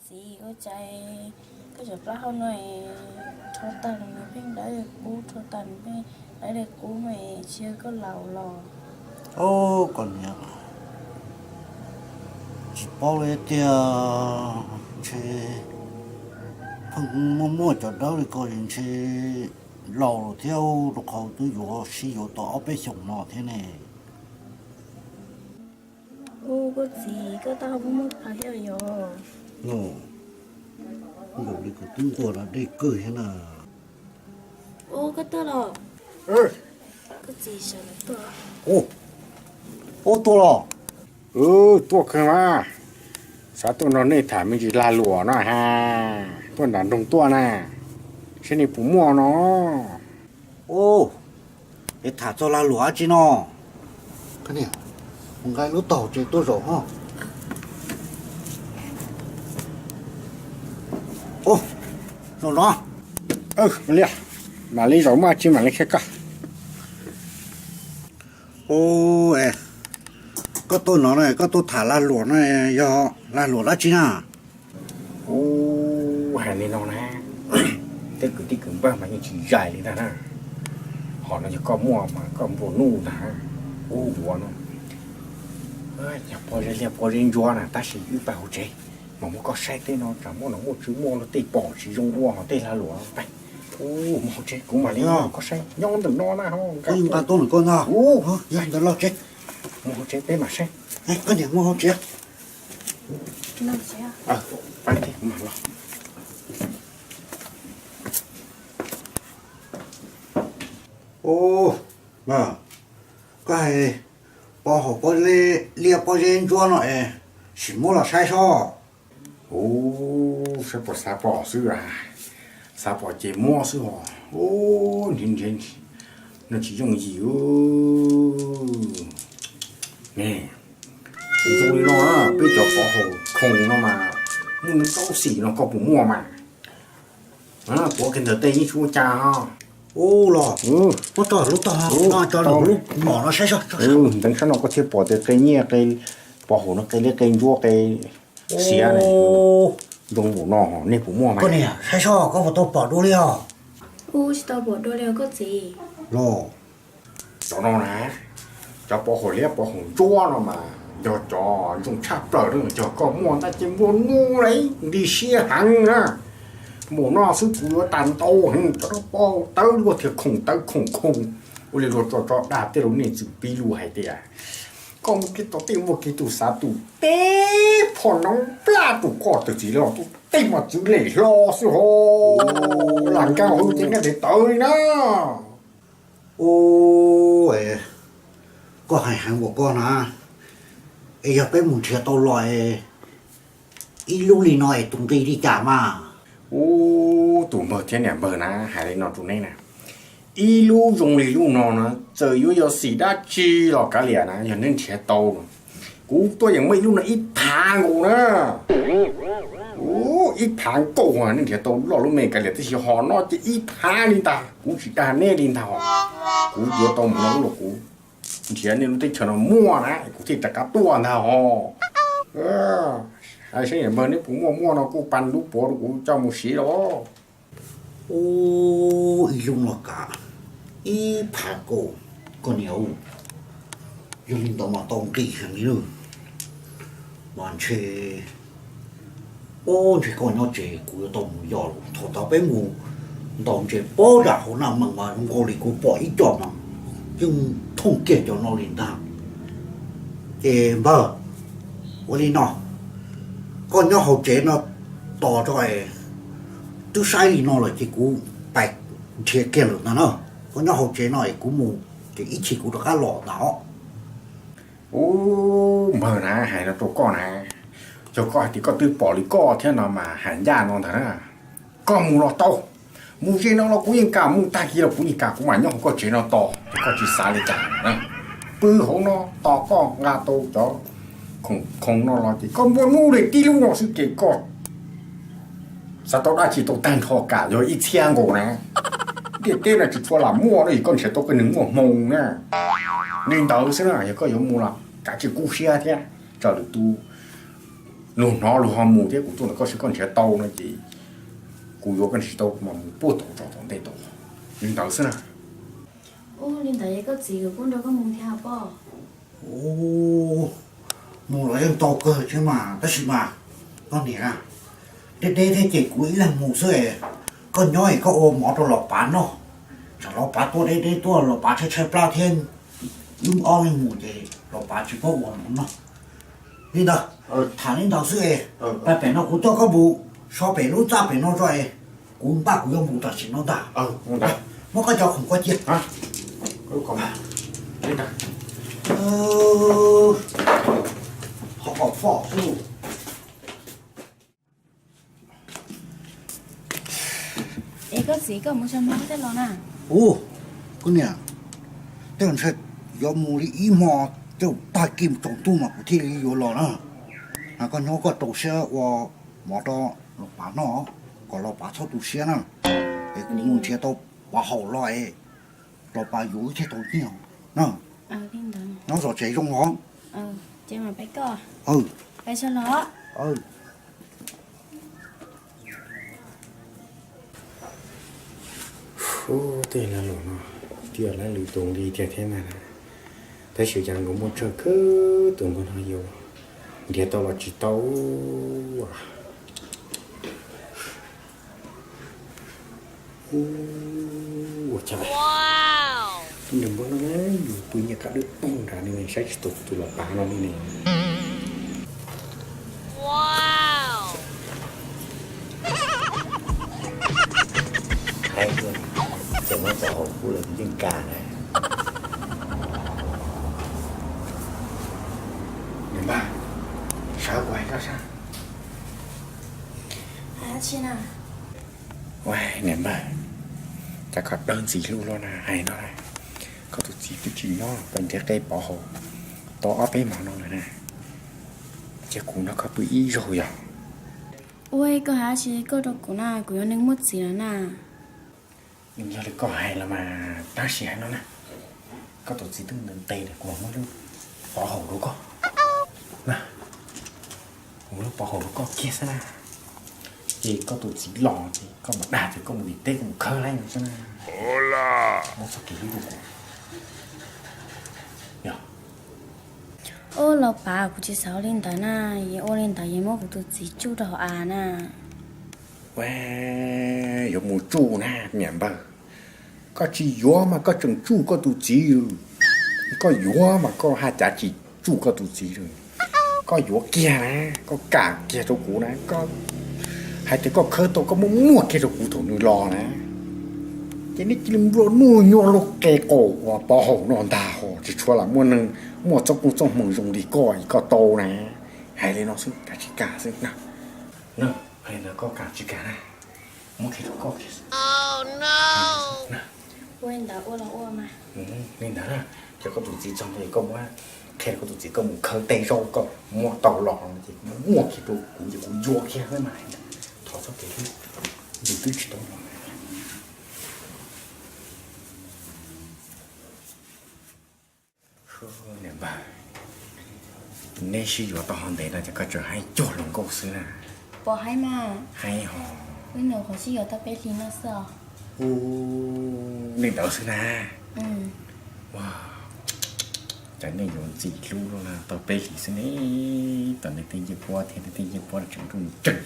Txiv, ua cas koj cov plaub hau no rho tag nws pheej dawb li qub, rho tag nws pheej dawb li qub, mas tsis yog koj laus los? Ob, koj niam, tsis paub li tiag, ntshe pheej muaj muaj cov dawb li ko ntshe laus lawm thiab, rau qhov twb yuav sib yuav tau ob peb xyoos no thiab ne. Ub, koj txiv, koj taub hau muaj muaj phav thiab yog? Nkaus li kuv twb nquag los dej kawg thiab na. Ub, koj tuaj los? Koj txiv sawv los tuaj. Ub, ub, tuaj los? Tuaj kawg mas. Xav tuaj nrog nej tham me ntsis lag luam no ha. Tuaj nram nroog tuaj na, seb nej puas muaj no. Ub, es tham txog lag luam dab tsi no? Mus nqa lub tog tsev tuaj zaum ho. Ub, zaum no. Li, mam li zaum, muaj dab tsi mam li qhia koj. Ub, koj tuaj no, koj tuaj tham lag luam no, yog lag luam dab tsi na? Ub, hais li no na, tej kwv tij kwv npawg mas yeej tsis zais li ntag na. Hom no yog koj muaj mas koj nplua nuj ntag. Ub, yuav no, yog pob zeb liab pob zeb ntsuab na, tab sis wb pais hauv tsev, mas muab koj saib tej no tsam muaj no muaj tswv muaj luag tej pom tsis zoo ua hos tej lag luam. Ub, mus hauv tsev, kuv mam li koj saib nyob ntawm no na. Ub, yog ntawd los tsev. Mus hauv tsev peb mam saib. Koj niam, mus hauv tsev. Ub, koj hais pob hauv pob liab pob zeb ntsuab no es, sim muab los saib sob. Ub, saib puas xav pom xwb a, xav pom ces muab xwb os. Ub, nrhiav nrhiav no tsis yooj yim. Ne, zoo li no, peb cov pov haum khoom no mas muaj neeg txaus xim no koj puas muaj mas? Tuav kiag ntawm tej yeej tsis ua cas. Ub los, muab tso lub tog no, tso lub mom no saib. Ntev sab no koj thiaj pom tias qe nyiaj, qe pov haum no, qe liab qe ntsuab, qe xiav ne. Zoo npaum no nej puas muaj mas? Koj niam, saib seb koj puas tau pom dua li os? Ub, tsis tau pom dua li os koj txiv. Los, cov no na, cov pov haum liab pov haum ntsuab no mas yog cov zoo tshaj plaws na, yog koj muaj ntag ces nplua nuj li, nti siab heev na. Npaum no xwb kuv yuav tag ntau heev, cov no pov haum tawv luaj thiab khoom tawv khoom khoom. Ua li luag tso tso dag tej lus nej txwm pib lus hais tias koj muaj kev tau tej muaj kev tus xav tus teb phom noob plab tus koj tawm txiv los tus tej mas txwv lem hlo xwb ho. Lam nkag hauv ces nkag ntev tawv li na. Ub, koj hais heev ua koj na, es yog peb mus nrhiav tau los es ib lub li no es tus nqi li cas mas? Ub, tus npawg thiab niam npawg na, hais li no rau neb na, ib lub zoo li lub no na, txawm yuav yog xim dab tsi los kav liam na, yog neb nrhiav tau, kuv tuaj yeem muaj ib lub no ib phav nkaus na. Ub, ib phav nkaus, nej nrhiav tau loj lub me kav liam, tab sis hom no ces ib phav li ntag, kuv tsis dag nej li ntag. Kuv yuav tau mus no los kuv nrhiav nej lub teb chaws no muaj na, kuv thiaj rov qab tuaj ntag ho. Hais saib niam npawg neb puas muaj, muaj no kuj pa lub puav rau kuv coj mus siv los. Ub, ib lub no kav ib phav nkaus, koj niam, yog li ntawd mas tau nqis heev li. Mas ntshe, ub, ntshe koj nyob tsev kuv yuav tau mus yos lawm. Thaum tau peb mus ntaus ntses pob zam hauv Naj Mees mas zoo nkaus li kuv pom ib co mas yeej thooj kiag cov no li ntag. Ces npawg, ua li no, koj nyob hauv tsev no tos tso es, twb saib li no lawm ces kuv pais nrhiav kiag lawm ntag na. Koj nyob hauv tsev no es kuv mus ces ib chim kuv rov qab los ntag os. Ub, npawg na, hais no rau koj na, yog koj hais tias koj twb pom li koj thiab no mas hais ncaj no ntag na. Koj mus los tau, mus ze no los kuv yeej kam, mus tag kis los kuv yeej kam, kuv mam nyob hauv koj tsev no tos, koj tsis xav li cas na. Pw hauv no tos koj nqa tau cov khoom no los ces koj nplua nuj li tib lub no xwb ces koj xav tau dab tsi tau tag nrho kam yog ib txhiab nkaus na. Ntiaj teb no tsis tshua lam muaj li, koj nrhiav tau koj neeg muaj hmoo na. Li ntawd xwb na, yog koj yuav mus los kav tsij kub siab thiab, raws li tus Luag hnov luag ho mus thiab, kuv tuaj ntawm koj seb koj nrhiav tau no ces kuv yuav koj nrhiav tau mas mus puag tom tso tom ntej tau. Li ntawd xwb na. Ua li ntawd koj txiv kuj nrog koj mus thiab hos poj? Mus los yeej tau kawg thiab mas, tab sis mas koj niam, deb deb thiab ces kuv ib leeg mus xwb es, koj nyob es koj ua mov rau Los Pav noj, tsam Los Pav tuaj deb deb tuaj Los Pav tshaib tshaib plab thiab, wb ob leeg mus ces Los Pav tsis paub ua mov noj. Li ntawd, tham li ntawd xwb es, pais pem no kuv coj koj mus so pem lub txaj pem no tso es, kuv npaj kuv yuav mus tam sim no ntag. Muab koj cov khoom koj cia. Ho kom foj xwb. Es koj txiv, koj mus tso hmo tej los na? Ua, koj niam, tej zaum ntshe yuav mus li ib hmo, tej zaum tag kis mus tsaus ntuj mas kuv thiaj li yuav los na. Koj nyob koj rau siab ua mov rau Los Pav noj, kom Los Pav txhob tu siab na. Es kuv mus nrhiav tau Pov Haum los es Los Pav yuav wb thiaj tau nyiaj na. Nyob zov tsev zoo os. Ub, tej lag luam no tias lab lwm tus nqi tiag thiab na, tab sis cas nkaus muaj tsawg kawg tus npawg no yuav nrhiav tau los tsis tau. Ua cas nws npawg no yus pw nyias kab dwb poog nrad li ne, saib tsis taus tus Los Pav no li ne. Ces muab Pov Haum pub los yeej kam na. Niam npawg, sawv kuv hais koj sab. Ua, niam npawg, cas koj dawb ntxim hlub luaj na, hais no na, koj tus txiv twb tsis nyob, koj nrhiav qe Pov Haum tau ob peb hmo no lawm na, ces kuv nrog koj pw ib zaug yog. Ua, koj hais dab tsi koj rau kuv na, kuv yog neeg muaj txiv lawm na. Yog li koj hais los mas, tab sis hais no na, koj tus txiv twb ntev ntev lawm, kuv muab lub Pov Haum rau koj na, kuv muab lub Pov Haum rau koj kiag xwb na, ces koj tus txiv los ces koj mam dag tias koj mus tim teb koj mus khawb lawm xwb na. Muab txoj kev hlub rau kuv. Ua, Los Pav, kuv tsis xav ua li ntawd na, yog ua li ntawd yog muab kuv tus txiv tsuj rau hauv av na. Ua, yuav mus tsuj na niam npawg, koj tsis yuav mas koj tseem tsuj koj tus txiv. Koj yuav mas koj haj cav tsis tsuj koj tus txiv li. Koj yuav kiag na, koj kam kiag rau kuv na, koj hais tias koj khawb tau koj muab muag kiag rau kuv thaum nws los na, ces neb cia li nplua nuj nyuaj lub qe qaum uas Pov Haum no ntag ho tsis tshua lam muaj neeg muaj txoj koob txoj hmoo zoo li koj es koj tau na. Hais li no xwb, kav tsij kam xwb na. Hais li ntawd koj kam tsis kam na, muab kiag rau koj kiag. Ua li ntawd ua los ua mas. Li ntawd na, ces koj tus txiv txog ntawd koj muab qhia koj tus txiv koj mus khawb tej zaub koj muab tau los no ces muab kiag rau kuv ces kuv yuav kiag xwb mas. Thov txhob kev hlub, yus twb tsis tau los. Niam npawg, neb sib yuav tau ho ntev no ces koj tseem haib cuag hluas nkauj xwb na. Pov haib mas. Haib ho. Wb nyuam qhuav sib yuav tau peb hlis no xwb os. Ua, li ntawd xwb na. Ua, cas nej yuav ntxim hlub luaj na, tau peb hlis xwb ne, tau nej tej ncej puab thiab nej tej ncej puab tseem nruj nreeg.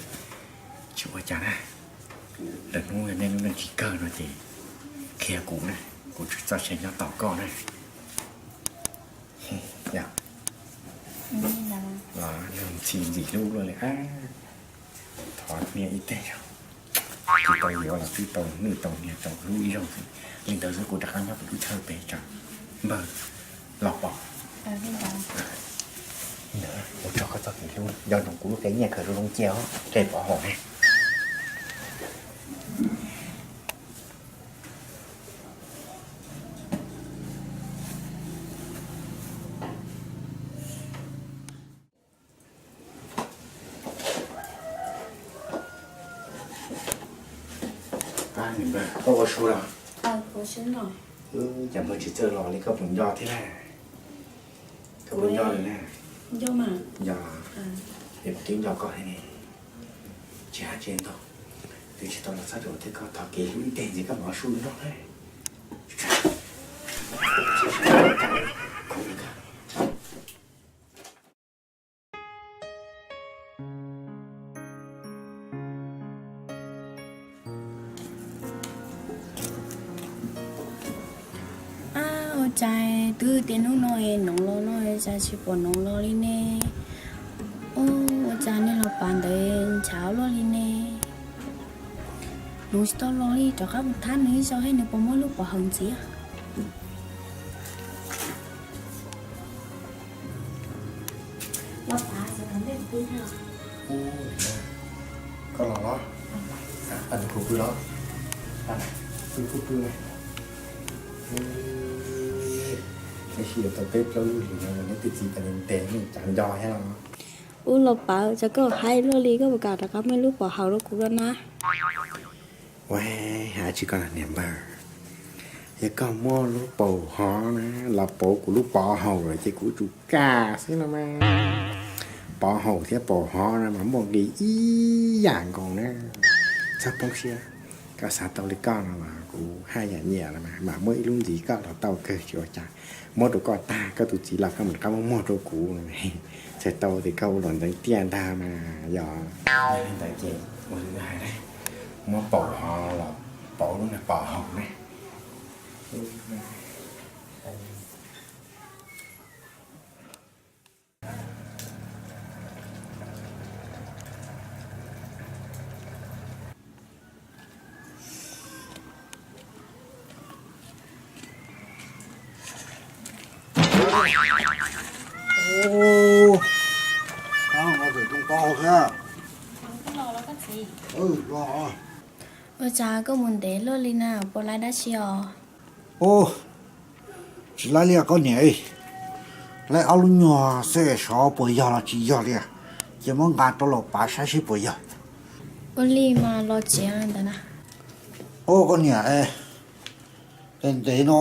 Tsis ua cas na, lwm hnub nej lub neej tsis kawg no ces qhia kuv na, kuv tsum txoj sia nyob tos koj na. Yog, ntxhi ntxim hlub luaj li. Thov niam ib teg, tsis tau yuav los twb tau nws tau niam tau hlub ib zaug xwb. Li ntawd xwb kuv rov qab nyob pem lub chaw pem tso, npawg Los Pov. Ntawd ua tsaug koj txoj kev hlub, nco ntsoov kuv lub qe nyiaj khaws zoo zoo cia os, qe Pov Haum ne. Koj ua su los? Cas npawg tsis txawj los li, koj puas nco thiab na? Koj puas nco lawm na? Nco mas. Nco. Es kuv twb nco koj ne, tsis hais tsis ntau, twb tsis tau los txog rau tej koj thov kev hlub ib teg ntxiv koj mam su nrog na. Ab, ua cas twb tias hnub no noov los no cas tsis pom noov los li ne? Ua cas niag los pav ntawd nchav luaj li ne? Noov tsis tau los li, rov qab mus thab nws ib zaug seb nws puas muaj lub pov haum ntxiv. Koj los los, pw los, pw pw pw. Tab sis tau peb plaub lub hlis no neb tus txiv tas ntev ntev, nws tsav nco thiab los. Ub, los pav, cas koj haib luaj li, koj puas kam rov qab muaj lub pov haum rau kuv los na? Ua, hais tsis koj niam npawg, yog koj muaj lub pov haum na, los pauv kuv lub pov haum lawm ces kuv tsum kam xwb no mas. Pov haum thiab pov haum no mas muaj nqis ib yam nkaus na. Txhob poob siab, koj xav tau li koj no los kuv haj yam nyiam los mas, mam muab ib lub ntxiv koj los tau kawg tsis ua cas. Muab rau koj tag koj tus txiv los koj mam rov qab muab muag rau kuv no. Txhais tau tias koj ua luam ntxeev tiaj ntag mas yog. Ntawd ces ua li hais, muab pauv ho los pauv lub niag pov haum ne. Ua cas koj mus ntev luaj li na, puas laib dab tsi os? Ub, tsis laib li koj niam, laib ob lub nyuag xwb, xyov puas yog los tsis yog li, ces muab nqa rau los pav saib seb puas yog. Ua li mas los tsev ntawd na. Ub, koj niam, ntev no,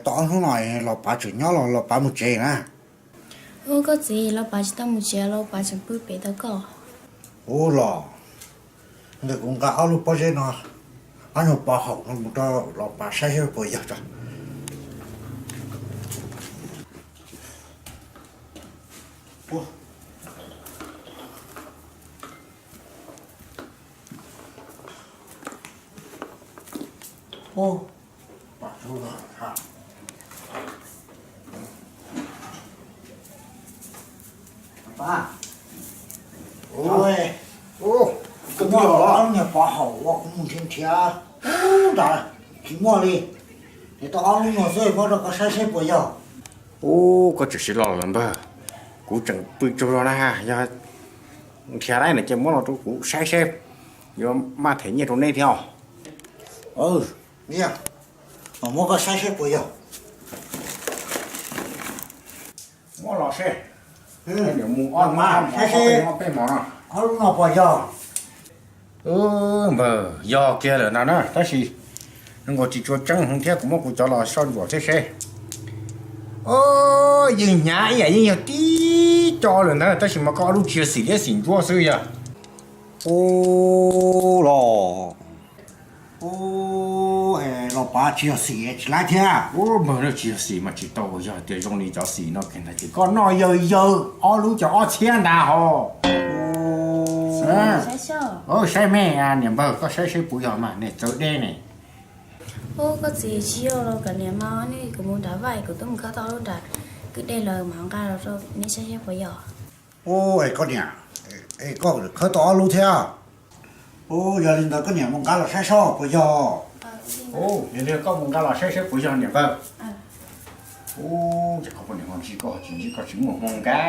tau ob hnub no los pav tseem nyob los los pav mus tsev na? Ub, koj txiv, los pav tsis tau mus tsev, los pav tseem pw pem tau koj. Ub los, ntawm kuv nqa ob lub pob zeb no, ob nyuag pov haum no mus rau los pav saib seb puas yog tso. Koj muaj ob lub nyuag pov haum uas kuv mus nrhiav nrhiav ub nrad tsis muaj li, es tau ob lub no xwb, muab rau koj saib seb puas yog. Ub, koj tseem siv los lawm npawg, kuv tseem pw tsaug zog na, yog nrhiav laib no ces muab los rau kuv saib seb yuav maj them nyiaj rau neb thiab os. Muab koj saib seb puas yog. Muab los seb. Mus ob, saib seb ob lub no puas yog. Npawg, yog kiag lawm ntag na, tab sis zoo nkaus tsis tshua tseeb heev thiab, kuv muab kuv cov los soj ntsuam thiab seb. Yeej hnyav ib yam yeej yog tib co lawm ntag, tab sis mas koj ob lub tsis yog xim liab xim ntsuab xwb yog. Ub los, ub, los pav tsis yog xim tsis laib thiab. Ub, npawg, tsis yog xim mas tsis tau, yog tias zoo li cov xim no kiag ntag ces koj noj yawg yawg ob lub cov ob txhiab ntag hos. Saib me niam npawg, koj saib seb puas yog mas, nej txawv deb ne. Ub, koj txiv, tsis yog los koj niam mas, nej kuv mus nram vaj kuv twb mus khawb tau ob lub nram kwj dej lawm, mam nqa los rau neb saib seb puas yog. Ub, es koj niam, es koj khawb tau ob lub thiab. Ub, yog li ntawd koj niam mus nqa los saib seb puas yog. Ub, yog li koj mus nqa los saib seb puas yog niam npawg. Ub, ces koj poj niam ho ntsib koj tsis ntsib koj tsis muaj hmoo nkauj.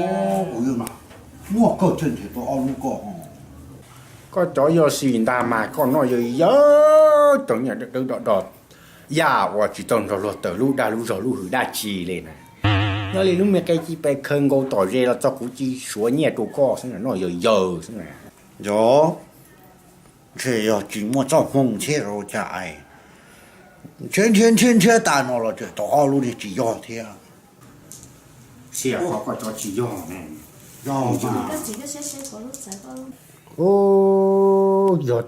Ub, kuv yuav muaj kawg thiaj nrhiav tau ob lub koj. Koj cov yog xim ntag mas koj noj yawg yawg tau nyiaj dawb dawb do do, yam uas tsis tau nrog luag tawm lub dag lub zog lub hwm dab tsi li na. Nyob li lub me qe ci pes khaws nkaus tom zes los txog kuv ci suav nyiaj rau koj xwb, noj yawg yawg xwb na. Yog, ntshe yog tsis muaj txoj hmoo thiab los cas es nrhiav nrhiav nrhiav nrhiav tas no los tseem tau ob lub niag tsis yog thiab. Xiam qhov koj cov tsis yog ne. Yog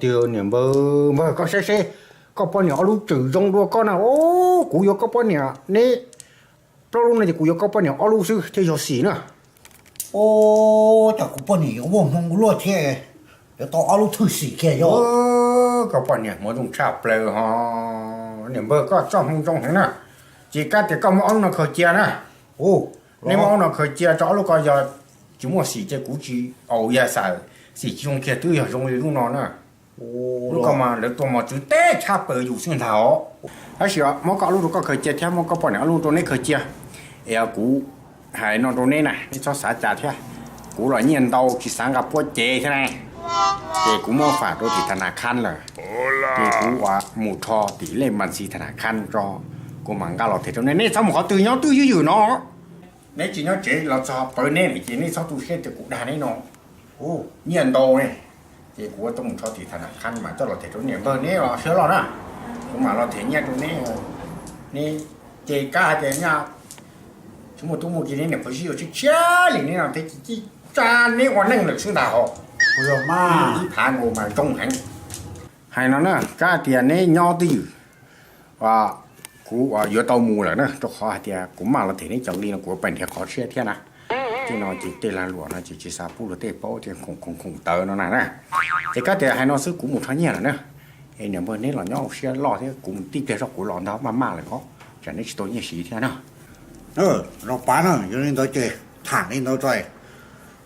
tiag niam npawg, npawg koj saib seb, koj poj niam ob lub tseem zoo dua koj na. Os, kuv yuav koj poj niam neb plaub lub no ces kuv yuav koj poj niam ob lub xwb thiaj yog xim na. Os, cas kuv poj niam yuav muaj hmoo luaj thiab, yuav tau ob lub thwj xim kiag yog. Koj poj niam hmoov zoo tshaj plaws ho. Niam npawg koj txoj hmoo zoo heev na. Ces kab tias koj muab ob lub no khaws cia na. Neb muab ob lub no khaws cia tso, ob lub ko yog tsis muaj xim ces kuv tsis au yag xav, xim tsis zoo kiag twb yog zoo li lub no na. Lub ko mas lawv tua mos txwv teb tshaj plaws yus xwb ntag os. Tab sis muab koj ob lub rau koj khaws cia thiab muab koj poj niam ob lub rau neb khaws cia. Es kuv hais no rau neb na, neb txhob xav cas thiab. Kuv los nyiaj ntau tsis xav nqa puab cev thiab na. Ces kuv muab fam rau tim tha na khab lawm. Ces kuv ua mus rho tim lej mas ntxi tha na khab tso, kuv mam nqa los them rau neb. Neb txhob mus qhov twg, nyob twj ywm ywm no. Neb tsis nyob tsev los txog pawv neb lawm ces neb txhob tu siab tias kuv dag neb no. Nyiaj ntau ne, ces kuv ua tau mus rho tim tha na khab mas coj los them rau niam npawg neb los siab loj na. Kuv mam los them nyiaj rau neb. Neb ces kab hais tias nyob tsis muaj tub muaj ki, neb niam pog zij ua tshiab tshiab li neb no thiab, tsis tsa neb ua neej lawm xwb ntag hos. Ib phav nkaus mas zoo heev. Hais no na, kab tias neb nyob twj ywm, kuv yuav tau mus lawm na, rau qhov hais tias kuv mam los them neb cov nqi no kuv yuav pais nrhiav qhov tshiab thiab na. Tej no ces tej lag luam no ces tsis xav pub luag tej paub thiab, khoom khoom khoom tawv no na na. Ces kab tias hais no xwb kuv mus rho nyiaj lawm na. Es niam npawg neb los nyob ua siab loj thiab, kuv mus tib pliag zoj kuv los ntag, maj maj lawm os, tsam neb tsis tau nyiaj siv thiab na. Los pav na, yog li ntawd ces tham li ntawd tso,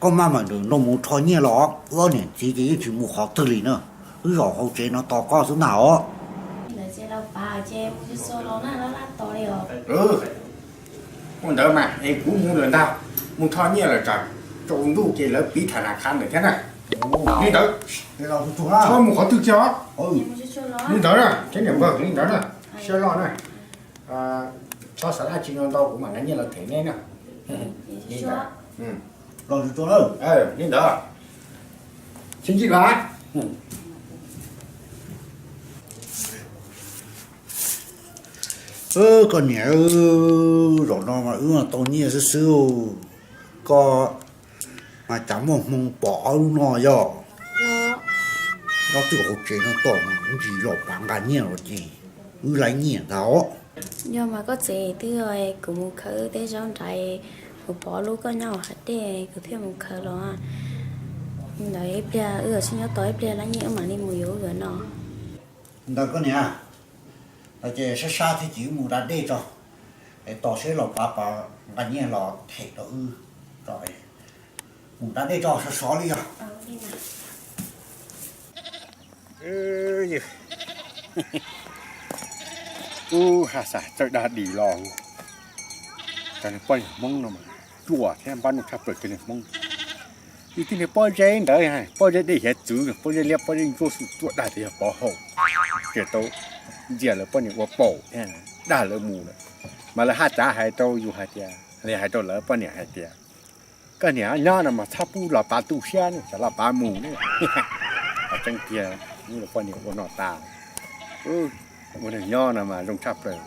koj maj mam nrog mus rho nyiaj los, wb ob niam txiv ces yeej tsis mus qhov twg li na. Wb zaum hauv tsev no tos koj xwb ntag os. Ua ntawd mas es kuv mus lawm ntag, mus rho nyiaj lawm tsam tsaus ntuj ces lawv piv tha na khab lawm thiab na. Li ntawd, txhob mus qhov twg kiag os. Li ntawd na, thiab niam npawg li ntawd na, siab loj na. Txhob xav dab tsi no ntau, kuv mam nqa nyiaj los them neb na. Li ntawd, li ntawd, sib ntsib los. Koj niam, zaum no mas wb tau nyiaj xwb xwb, koj mas cas muaj hmoo pom ob lub no yog. Nyob twj hauv tsev no tos ntsis los pav nqa nyiaj los ces wb laib nyiaj ntag os. Yog mas koj txiv, twb yog kuv mus khaws tej zaub nrad, kuv pom lub koj nyob hauv hav dej kuv thiaj mus khaws los. Ntawd ib pliag wb sib nyob tos ib pliag laib nyiaj wb mam li mus yuav wb yuav no. Ntawd koj niam, no ces sab sab thiab ces wb mus da dej tso, es tos seb los pav pav nqa nyiaj los them rau wb tso. Mus da dej tso, sov sov li yog. Ub, ha xav txawj dag dim los. Cov niag poj niam Hmoob no mas ruam thiab npab nuj tshaj plaws cov niag Hmoob. Ib tug niag pob zeb ntawd, pob zeb dej hiav txwv, pob zeb liab pob zeb ntsuab xwb, tuaj dag tias yog pov haum, ces tau ntxias lawv poj niam ua paum thiab dag lawv mus lawm. Mas lawv haj tsav hais rau yus hais tias, hais rau lawv poj niam hais tias, koj niam nyob no mas txhob pub los pav tu siab ne, tsam los pav mus ne. Tseeb tiag, lawv poj niam ua no tas. Ua neeg nyob no mas zoo tshaj plaws,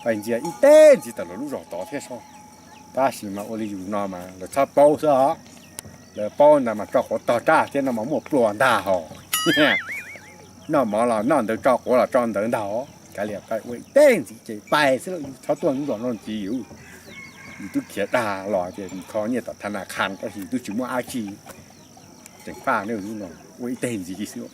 pais ntxias ib teg ntxiv tawm lawv lub zos tod thiab sob. Tab sis mas ua li yus no mas lawv txhob paub xwb os. Lawv paub ntawd mas tso quav tog raj thiab no mas muaj plua ntag hos. Noj mov los noj ntawd, tso quav los tso ntawd ntag hos. Kav liam, pais ua ib teg ntxiv ces pais xwb lauj, yus txhob tuaj lub zos no ntxiv yus. Yus twb khiav dag los ces mus kho nyiaj tom tha na khas tab sis yus twb tsis muaj dab tsi. Tseem faj ne, ua ib teg ntxiv xwb.